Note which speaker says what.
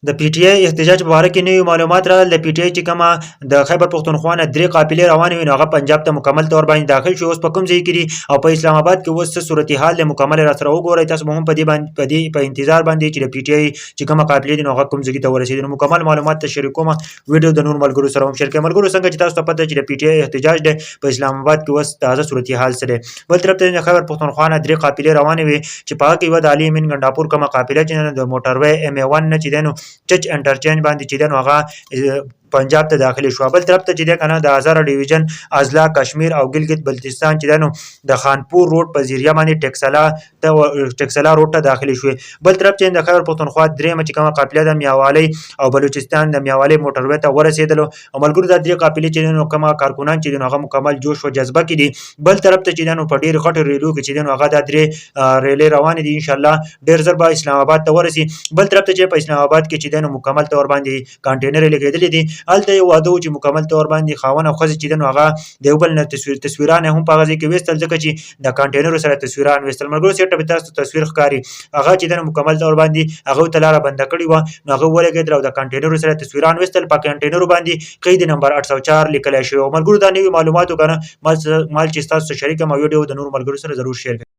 Speaker 1: د پي ټي آی احتجاج په باره کې نوي معلومات راغلل. د پي ټي آی چې کومه د خیبر پښتونخوا نه درې قافلې روانې وې، نو هغه پنجاب ته مکمل طور باندې داخل شو. اوس په کوم ځای کې دي او په اسلام آباد کې اوس څه صورتحال دی، مکمل را سره وګورئ. تاسو به هم په دې باندې په دې په انتظار باندې چې د پي ټي آی چې کومه قافلې دي، نو هغه کوم ځای ته ورسېدي. نو مکمل معلومات ته شریکوم، ویډیو د نور ملګرو سره هم شریک کړئ. ملګرو، څنګه چې تاسو ته پته چې د پي ټي آی احتجاج دی په اسلام آباد کې، اوس تازه صورتحال څه دی؟ بل طرف ته د خیبر پښتونخوا نه درې قافلې روانې وې چې په هغه کې یوه د علي امین ګنډاپور کومه قافله چې د موټروی ایم ای 1 نه چې دی، نو چچ انټرچینج باندې چې دی، نو هغه پنجاب ته داخلي شو. بل طرف ته چې دی کنه، د هزاره ډیویژن اضلاع کشمیر او ګلګت بلتستان چې دی، نو د خانپور روډ په ذریعہ باندې ټیکسلا ته، ټیکسلا روډ ته داخلي شوې. بل طرف چې د خیبر پښتونخوا درېیمه چې کومه قافله ده، میاوالۍ او بلوچستان د میاوالۍ موټروی ته ورسېدلو. او ملګرو، دا درې قافلې چې دی، نو کومه کارکنان چې دی، نو هغه مکمل جوش او جذبه کې دي. بل طرف ته چې دی، نو په ډېر غټو ریلو کې چې دی، نو هغه دا درې ریلې روانې دي. ان شاء الله ډېر زر به اسلام آباد ته ورسي. بل طرف ته چې په اسلام آباد کې چې دی، نو مکمل طور باندې کانټینر لګېدلې دي. هلته یو واده و چې مکمل طور باندې خاوند او ښځې چې دی، نو هغه د یو بل نه تصویران هم په هغه ځای کې ویستل، ځکه چې د کانټینرو سره تصویران ویستل. ملګرو، سیټ به تاسو تصویر ښکاري. هغه چې دی، نو مکمل طور باندې هغه ته لاره بنده کړې وه، نو هغه ولګېدل او د کانټینرو سره تصویران ویستل. په کانټینرو باندې قید نمبر 804 لیکلی شوی. ملګرو، دا نوي معلوماتو کنه مال چې تاسو شریک ما، ویډیو د نور ملګرو سره ضرور شیر کړئ.